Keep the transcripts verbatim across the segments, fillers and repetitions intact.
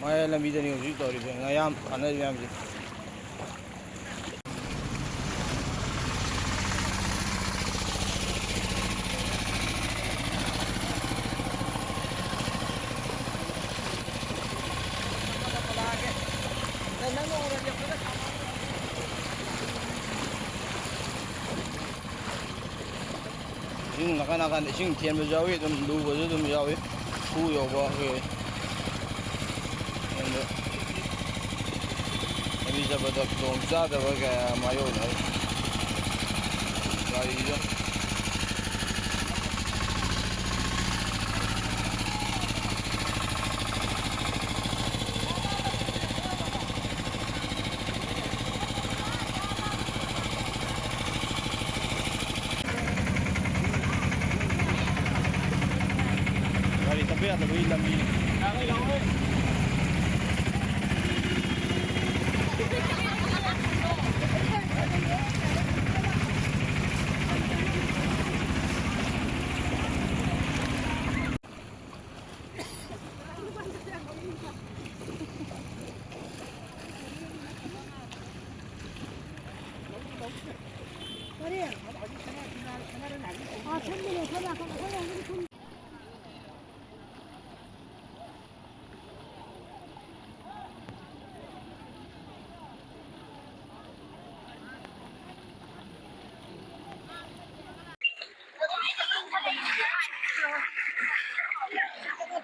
ꯃꯌꯥꯏ ꯂꯝꯕꯤꯗꯅꯤ ꯍꯧꯖꯤꯛ ꯇꯧꯔꯤꯁꯦ, ꯉꯥ ꯌꯥꯝ ꯐꯥꯅꯔꯤ ꯃꯌꯥꯝꯁꯦ꯫ ꯏꯁꯤꯡ ꯅꯥꯀꯟ ꯅꯥꯀꯟꯗ ꯏꯁꯤꯡ ꯊꯦꯟꯕꯁꯨ ꯌꯥꯎꯏ, ꯑꯗꯨꯝ ꯂꯨꯕꯁꯨ ꯑꯗꯨꯝ ꯌꯥꯎꯏ, ꯈꯨ ꯌꯧꯕ ꯑꯩꯈꯣꯏ꯫ ꯑꯗꯣ ꯂꯝꯕꯤ ꯆꯠꯄꯗ ꯈꯨꯗꯣꯡ ꯆꯥꯗꯕ ꯀꯌꯥ ꯃꯥꯌꯣꯛꯅꯔꯤ꯫ ꯒꯥꯔꯤꯗꯣ ꯒꯥꯔꯤ ꯆꯠꯄ ꯌꯥꯗꯕꯒꯤ ꯂꯝꯕꯤ꯫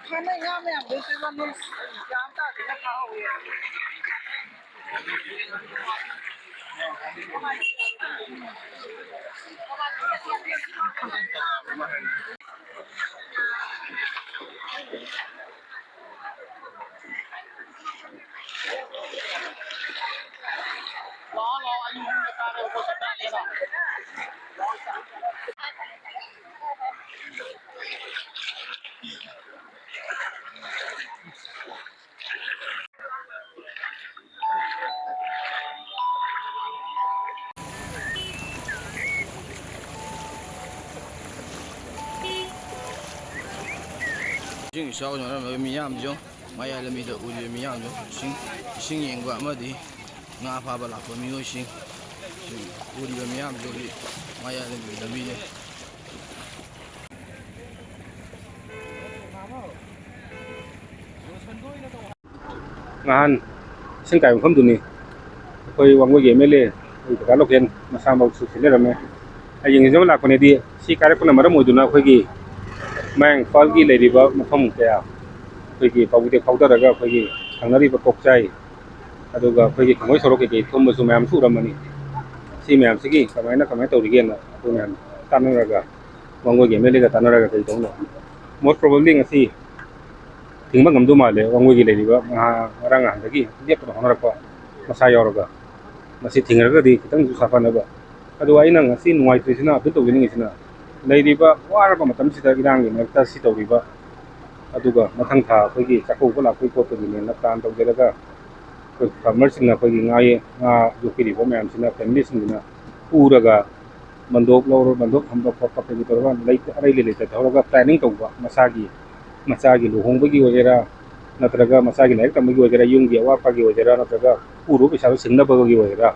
ꯐꯥꯅꯩ ꯉꯥ ꯃꯌꯥꯝꯗꯣ ꯏꯆꯦ ꯏꯕꯥꯅꯤ ꯒ꯭ꯌꯥꯟ ꯇꯥꯗꯦꯅ ꯐꯥꯍꯧꯋꯦ꯫ ꯂꯥꯛꯑꯣ, ꯂꯥꯛꯑꯣ, ꯑꯩ ꯌꯨꯝꯗ ꯀꯥꯔꯦ, ꯄꯣꯠ ꯆꯥꯒꯦꯅ꯫ ꯏꯁꯤꯡ ꯏꯆꯥꯎ ꯆꯥꯎꯅꯔꯝꯕ ꯃꯤꯌꯥꯝꯁꯨ, ꯃꯌꯥꯏ ꯂꯝꯕꯤꯗ ꯎꯔꯤꯕ ꯃꯤꯌꯥꯝꯁꯨ, ꯏꯁꯤꯡ, ꯏꯁꯤꯡ ꯌꯦꯡꯕ ꯑꯃꯗꯤ ꯉꯥ ꯐꯥꯕ ꯂꯥꯛꯄ ꯃꯤꯑꯣꯏꯁꯤꯡ, ꯎꯔꯤꯕ ꯃꯤꯌꯥꯝꯁꯨ ꯍꯧꯖꯤꯛ ꯃꯌꯥꯏ ꯂꯝꯕꯤ, ꯂꯝꯕꯤꯗ꯫ ꯅꯍꯥꯟ ꯏꯁꯤꯡ ꯀꯥꯏꯕ ꯃꯐꯝꯗꯨꯅꯤ꯫ ꯑꯩꯈꯣꯏ ꯋꯥꯡꯒꯣꯏꯒꯤ ꯑꯦꯝ ꯑꯦꯜ ꯑꯦ, ꯑꯩꯈꯣꯏ ꯀꯀꯥ ꯂꯣꯀꯦꯟ ꯃꯁꯥꯃꯛꯁꯨ ꯁꯤꯟꯅꯔꯝꯃꯦ꯫ ꯑꯩ ꯌꯦꯡꯁꯤꯟꯖꯕ ꯂꯥꯛꯄꯅꯦꯗꯤ, ꯁꯤ ꯀꯥꯏꯔꯛꯄꯅ ꯃꯔꯝ ꯑꯣꯏꯗꯨꯅ ꯑꯩꯈꯣꯏꯒꯤ ꯃꯌꯥꯡ ꯏꯝꯐꯥꯜꯒꯤ ꯂꯩꯔꯤꯕ ꯃꯐꯝ ꯀꯌꯥ, ꯑꯩꯈꯣꯏꯒꯤ ꯄꯥꯎꯕꯨꯗꯦꯛ ꯐꯥꯎꯊꯔꯒ ꯑꯩꯈꯣꯏꯒꯤ ꯊꯪꯅꯔꯤꯕ ꯀꯣꯛꯆꯥꯏ, ꯑꯗꯨꯒ ꯑꯩꯈꯣꯏꯒꯤ ꯈꯪꯉꯣꯏ ꯁꯣꯔꯣꯛ ꯀꯩꯀꯩ ꯊꯨꯝꯕꯁꯨ ꯃꯌꯥꯝꯁꯨ ꯎꯔꯝꯃꯅꯤ꯫ ꯁꯤ ꯃꯌꯥꯝꯁꯤꯒꯤ ꯀꯃꯥꯏꯅ, ꯀꯃꯥꯏꯅ ꯇꯧꯔꯤꯒꯦꯅ ꯑꯩꯈꯣꯏ ꯃꯌꯥꯝ ꯇꯥꯟꯅꯔꯒ, ꯋꯥꯡꯒꯣꯏꯒꯤ ꯑꯦꯝ ꯑꯦꯜ ꯑꯦꯒ ꯇꯥꯟꯅꯔꯒ ꯀꯩ ꯇꯧꯅꯣ꯫ Most probably ꯉꯁꯤ ꯊꯤꯡꯕ ꯉꯝꯗꯧ ꯃꯥꯜꯂꯦ꯫ ꯋꯥꯡꯒꯣꯏꯒꯤ ꯂꯩꯔꯤꯕ ꯉꯍꯥ-, ꯉꯔꯥꯡ ꯅꯍꯥꯟꯗꯒꯤ ꯂꯦꯞꯇꯅ ꯍꯣꯠꯅꯔꯛꯄ ꯃꯁꯥ ꯌꯥꯎꯔꯒ, ꯃꯁꯤ ꯊꯤꯡꯉꯔꯒꯗꯤ ꯈꯤꯇꯪꯁꯨ ꯁꯥꯐꯅꯕ꯫ ꯑꯗꯨꯒ ꯑꯩꯅ ꯉꯁꯤ ꯅꯨꯡꯉꯥꯏꯇ꯭ꯔꯤꯁꯤꯅ, ꯑꯄꯤꯜ ꯇꯧꯖꯅꯤꯡꯉꯤꯁꯤꯅ, ꯂꯩꯔꯤꯕ ꯋꯥꯔꯕ ꯃꯇꯝꯁꯤꯗ, ꯏꯔꯥꯡꯒꯤ ꯃꯔꯛꯇ ꯁꯤ ꯇꯧꯔꯤꯕ, ꯑꯗꯨꯒ ꯃꯊꯪ ꯊꯥ ꯑꯩꯈꯣꯏꯒꯤ ꯆꯥꯛꯀꯧꯕ ꯂꯥꯛꯄꯒꯤ ꯈꯣꯠꯄꯒꯤꯅꯦꯅ plan ꯇꯧꯖꯔꯒ, ꯑꯩꯈꯣꯏ farmerꯁꯤꯡꯅ ꯑꯩꯈꯣꯏꯒꯤ ꯉꯥ ꯌꯦ-, ꯉꯥ ꯌꯣꯛꯄꯤꯔꯤꯕ ꯃꯌꯥꯝꯁꯤꯅ, familyꯁꯤꯡꯁꯤꯅ ꯄꯨꯔꯒ ꯕꯟꯗꯣꯞ ꯂꯧꯔ, ꯕꯟꯗꯣꯞ ꯍꯟꯕ ꯈꯣꯠꯄ ꯀꯩꯒꯤ ꯇꯧꯔꯒ ꯂꯩ-, ꯑꯔꯩ ꯂꯩꯇ ꯇꯧꯔꯒ planning ꯇꯧꯕ, ꯃꯁꯥꯒꯤ, ꯃꯆꯥꯒꯤ ꯂꯨꯍꯣꯡꯕꯒꯤ ꯑꯣꯏꯒꯦꯔꯥ, ꯅꯠꯇ꯭ꯔꯒ ꯃꯆꯥꯒꯤ ꯂꯥꯏꯔꯤꯛ ꯇꯝꯕꯒꯤ ꯑꯣꯏꯒꯦꯔꯥ, ꯌꯨꯝꯒꯤ ꯑꯋꯥꯠꯄꯒꯤ ꯑꯣꯏꯒꯦꯔꯥ, ꯅꯠꯇ꯭ꯔꯒ ꯄꯨꯔꯨꯕ ꯄꯩꯁꯥꯗꯣ ꯁꯤꯡꯅꯕꯒꯤ ꯑꯣꯏꯒꯦꯔꯥ,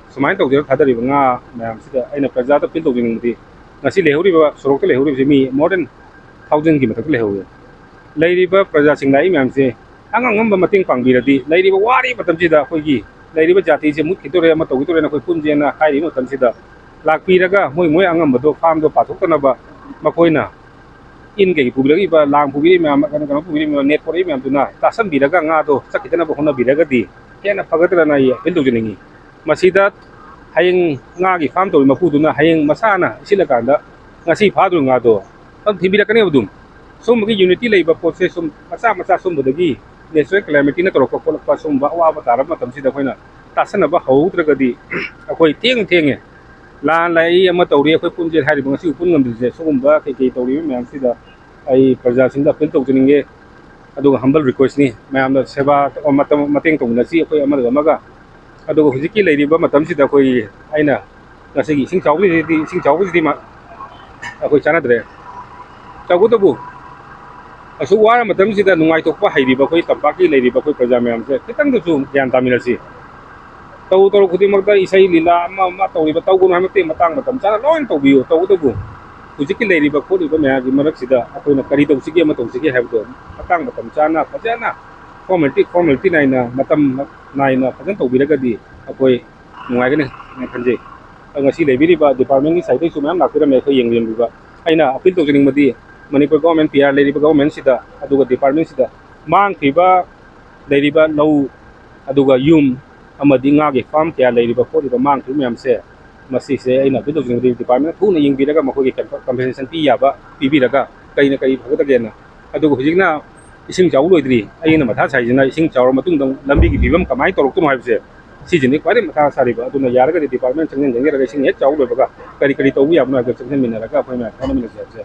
ꯁꯨꯃꯥꯏꯅ ꯇꯧꯗꯅ ꯊꯥꯗꯔꯤꯕ ꯉꯥ ꯃꯌꯥꯝꯁꯤꯗ ꯑꯩꯅ ꯄ꯭ꯔꯖꯥꯗ ꯑꯄꯤꯜ ꯇꯧꯖꯅꯤꯡꯕꯗꯤ, ꯉꯁꯤ ꯂꯩꯍꯧꯔꯤꯕ, ꯁꯣꯔꯣꯛꯇ ꯂꯩꯍꯧꯔꯤꯕꯁꯤ ꯃꯤ more than thousandꯒꯤ ꯃꯊꯛꯇ ꯂꯩꯍꯧꯋꯤ꯫ ꯂꯩꯔꯤꯕ ꯄ꯭ꯔꯖꯥꯁꯤꯡ ꯂꯥꯛꯏ ꯃꯌꯥꯝꯁꯦ ꯑꯉꯝ ꯑꯉꯝꯕ ꯃꯇꯦꯡ ꯄꯥꯡꯕꯤꯔꯗꯤ, ꯂꯩꯔꯤꯕ ꯋꯥꯔꯤꯕ ꯃꯇꯝꯁꯤꯗ ꯑꯩꯈꯣꯏꯒꯤ ꯂꯩꯔꯤꯕ ꯖꯥꯇꯤꯁꯦ ꯃꯨꯠꯈꯤꯗꯣꯔꯦ, ꯑꯃ ꯇꯧꯈꯤꯗꯣꯔꯦꯅ ꯑꯩꯈꯣꯏ ꯄꯨꯟꯁꯦꯅ ꯍꯥꯏꯔꯤꯕ ꯃꯇꯝꯁꯤꯗ, ꯂꯥꯛꯄꯤꯔꯒ ꯃꯣꯏ ꯃꯣꯏ ꯑꯉꯝꯕꯗꯣ farmꯗꯣ ꯄꯥꯊꯣꯛꯇꯅꯕ ꯃꯈꯣꯏꯅ ꯏꯟ ꯀꯩ ꯄꯨꯕꯤꯔꯛꯏꯕ, ꯂꯥꯡ ꯄꯨꯕꯤꯔꯛꯏꯕ ꯃꯌꯥꯝ, ꯀꯩꯅꯣ, ꯀꯩꯅꯣ ꯄꯨꯕꯤꯔꯛꯏꯕ ꯃꯌꯥꯝ, net ꯄꯨꯔꯛꯏ ꯃꯌꯥꯝꯗꯨꯅ ꯇꯥꯁꯟꯕꯤꯔꯒ ꯉꯥꯗꯣ ꯆꯠꯈꯤꯗꯅꯕ ꯍꯣꯠꯅꯕꯤꯔꯒꯗꯤ ꯍꯦꯟꯅ ꯐꯒꯗ꯭ꯔꯅ ꯑꯩ ꯑꯄꯤꯜ ꯇꯧꯖꯅꯤꯡꯉꯤ꯫ ꯃꯁꯤꯗ ꯍꯌꯦꯡ ꯉꯥꯒꯤ farm ꯇꯧꯔꯤ ꯃꯄꯨꯗꯨꯅ ꯍꯌꯦꯡ ꯃꯁꯥꯅ ꯏꯁꯤꯜꯂꯀꯥꯟꯗ ꯉꯁꯤ ꯐꯥꯗꯣꯔꯤꯕ ꯉꯥꯗꯣ ꯑꯗꯨꯝ ꯊꯤꯟꯕꯤꯔꯛꯀꯅꯦꯕ ꯑꯗꯨꯝ꯫ ꯁꯨꯝꯕꯒꯤ unity ꯂꯩꯕ ꯄꯣꯠꯁꯦ ꯁꯨꯝ ꯃꯆꯥ ꯃꯆꯥ ꯁꯨꯝꯕꯗꯒꯤ natural calamityꯅ ꯇꯧꯔꯛꯄ ꯈꯣꯠꯂꯛꯄ ꯁꯨꯝꯕ ꯑꯋꯥꯕ ꯇꯥꯔꯕ ꯃꯇꯝꯁꯤꯗ ꯑꯩꯈꯣꯏꯅ ꯇꯥꯁꯟꯅꯕ ꯍꯧꯍꯧꯗ꯭ꯔꯒꯗꯤ ꯑꯩꯈꯣꯏ ꯊꯦꯡ ꯊꯦꯡꯉꯦ꯫ ꯂꯥꯟ ꯂꯥꯛꯏ, ꯑꯃ ꯇꯧꯔꯤ, ꯑꯩꯈꯣꯏ ꯄꯨꯟꯁꯦ ꯍꯥꯏꯔꯤꯕ ꯉꯁꯤ ꯄꯨꯟ ꯉꯝꯗ꯭ꯔꯤꯁꯦ ꯁꯤꯒꯨꯝꯕ ꯀꯩꯀꯩ ꯇꯧꯔꯤꯕ ꯃꯌꯥꯝꯁꯤꯗ ꯑꯩ ꯄ꯭ꯔꯖꯥꯁꯤꯡꯗ ꯑꯄꯤꯜ ꯇꯧꯖꯅꯤꯡꯉꯦ꯫ ꯑꯗꯨꯒ humble requestꯅꯤ, ꯃꯌꯥꯝꯅ ꯁꯦꯕꯥ, ꯃꯇꯝ, ꯃꯇꯦꯡ ꯇꯧꯃꯤꯟꯅꯁꯤ, ꯑꯩꯈꯣꯏ ꯑꯃꯒ ꯑꯃꯒ꯫ ꯑꯗꯨꯒ ꯍꯧꯖꯤꯛꯀꯤ ꯂꯩꯔꯤꯕ ꯃꯇꯝꯁꯤꯗ ꯑꯩꯈꯣꯏ, ꯑꯩꯅ ꯉꯁꯤꯒꯤ ꯏꯁꯤꯡ ꯆꯥꯎꯕꯁꯤꯗꯤ, ꯏꯁꯤꯡ ꯆꯥꯎꯕꯁꯤꯗꯤ ꯃꯥ-, ꯑꯩꯈꯣꯏ ꯆꯥꯟꯅꯗ꯭ꯔꯦ꯫ ꯇꯧꯕꯇꯕꯨ ꯑꯁꯨꯛ ꯋꯥꯔ ꯃꯇꯝꯁꯤꯗ ꯅꯨꯡꯉꯥꯏꯊꯣꯛꯄ ꯍꯩꯔꯤꯕ ꯑꯩꯈꯣꯏ ꯇꯝꯄꯥꯛꯀꯤ ꯂꯩꯔꯤꯕ ꯑꯩꯈꯣꯏ ꯄ꯭ꯔꯖꯥ ꯃꯌꯥꯝꯁꯦ ꯈꯤꯇꯪꯗꯁꯨ ꯒ꯭ꯌꯥꯟ ꯇꯥꯃꯤꯟꯅꯁꯤ꯫ ꯇꯧ ꯇꯧꯔ ꯈꯨꯗꯤꯡꯃꯛꯇ ꯏꯁꯩ ꯂꯤꯂꯥ ꯑꯃ ꯑꯃ ꯇꯧꯔꯤꯕ ꯇꯧꯒꯅꯨ ꯍꯥꯏꯕ ꯅꯠꯇꯦ, ꯃꯇꯥꯡ ꯃꯇꯝ ꯆꯥꯅ ꯂꯣꯏꯅ ꯇꯧꯕꯤꯌꯨ꯫ ꯇꯧꯕꯇꯕꯨ ꯍꯧꯖꯤꯛꯀꯤ ꯂꯩꯔꯤꯕ ꯈꯣꯠꯂꯤꯕ ꯃꯌꯥꯝꯒꯤ ꯃꯔꯛꯁꯤꯗ ꯑꯩꯈꯣꯏꯅ ꯀꯔꯤ ꯇꯧꯁꯤꯒꯦ, ꯑꯃ ꯇꯧꯁꯤꯒꯦ ꯍꯥꯏꯕꯗꯣ ꯃꯇꯥꯡ ꯃꯇꯝ ꯆꯥꯅ ꯐꯖꯅ ꯐꯣꯔꯃꯦꯂꯤꯇꯤ, ꯐꯣꯔꯃꯦꯂꯤꯇꯤ ꯅꯥꯏꯅ, ꯃꯇꯝ ꯅꯥꯏꯅ ꯐꯖꯅ ꯇꯧꯕꯤꯔꯒꯗꯤ ꯑꯩꯈꯣꯏ ꯅꯨꯡꯉꯥꯏꯒꯅꯤ ꯍꯥꯏꯅ ꯈꯟꯖꯩ꯫ ꯉꯁꯤ ꯂꯩꯕꯤꯔꯤꯕ ꯗꯤꯄꯥꯔꯠꯃꯦꯟꯒꯤ ꯁꯥꯏꯠꯇꯒꯤꯁꯨ ꯃꯌꯥꯝ ꯂꯥꯛꯄꯤꯔꯝꯃꯦ ꯑꯩꯈꯣꯏ ꯌꯦꯡꯕꯤꯔꯝꯂꯤꯕ꯫ ꯑꯩꯅ ꯑꯄꯤꯜ ꯇꯧꯖꯅꯤꯡꯕꯗꯤ ꯃꯅꯤꯄꯨꯔ ꯒꯣꯔꯃꯦꯟ, ꯄꯤ ꯑꯥꯔ ꯂꯩꯔꯤꯕ ꯒꯣꯔꯃꯦꯟꯁꯤꯗ, ꯑꯗꯨꯒ ꯗꯤꯄꯥꯔꯠꯃꯦꯟꯁꯤꯗ ꯃꯥꯡꯈ꯭ꯔꯤꯕ ꯂꯩꯔꯤꯕ ꯂꯧ, ꯑꯗꯨꯒ ꯌꯨꯝ ꯑꯃꯗꯤ ꯉꯥꯒꯤ ꯐꯥꯔꯝ ꯀꯌꯥ ꯂꯩꯔꯤꯕ ꯈꯣꯠꯂꯤꯕ ꯃꯥꯡꯈ꯭ꯔꯤꯕ ꯃꯌꯥꯝꯁꯦ, ꯃꯁꯤꯁꯦ ꯑꯩꯅ ꯑꯄꯤꯜ ꯇꯧꯖꯅꯤꯡꯕꯗꯤ ꯗꯤꯄꯥꯔꯠꯃꯦꯟ ꯊꯨꯅ ꯌꯦꯡꯕꯤꯔꯒ ꯃꯈꯣꯏꯒꯤ ꯀꯝꯄꯦꯟꯁꯦꯁꯟ ꯄꯤ ꯌꯥꯕ ꯄꯤꯕꯤꯔꯒ ꯀꯔꯤꯅ ꯀꯔꯤ ꯐꯒꯗꯒꯦꯅ꯫ ꯑꯗꯨꯒ ꯍꯧꯖꯤꯛꯅ ꯏꯁꯤꯡ ꯆꯥꯎꯕ ꯂꯣꯏꯗ꯭ꯔꯤ꯫ ꯑꯩꯅ ꯃꯊꯥ ꯁꯥꯏꯁꯤꯅ ꯏꯁꯤꯡ ꯆꯥꯎꯔ ꯃꯇꯨꯡꯗ ꯂꯝꯕꯤꯒꯤ ꯐꯤꯕꯝ ꯀꯃꯥꯏꯅ ꯇꯧꯔꯛꯇꯣꯏꯅꯣ ꯍꯥꯏꯕꯁꯦ, ꯁꯤꯁꯤꯅꯤ ꯈ꯭ꯋꯥꯏꯗꯒꯤ ꯃꯊꯥ ꯁꯥꯔꯤꯕ꯫ ꯑꯗꯨꯅ ꯌꯥꯔꯒꯗꯤ ꯗꯤꯄꯥꯔꯠꯃꯦꯟ ꯆꯪꯁꯤꯟ ꯆꯪꯁꯤꯜꯂꯒ ꯏꯁꯤꯡ ꯍꯦꯛ ꯆꯥꯎ ꯂꯣꯏꯕꯒ ꯀꯔꯤ ꯀꯔꯤ ꯇꯧꯕ ꯌꯥꯕꯅꯣ ꯍꯥꯏꯕꯗꯣ ꯆꯪꯁꯤꯟꯃꯤꯟꯅꯔꯒ ꯑꯩꯈꯣꯏ ꯃꯌꯥꯝ ꯍꯣꯠꯅꯃꯤꯟꯅꯁꯦ ꯍꯥꯏꯕꯁꯦ꯫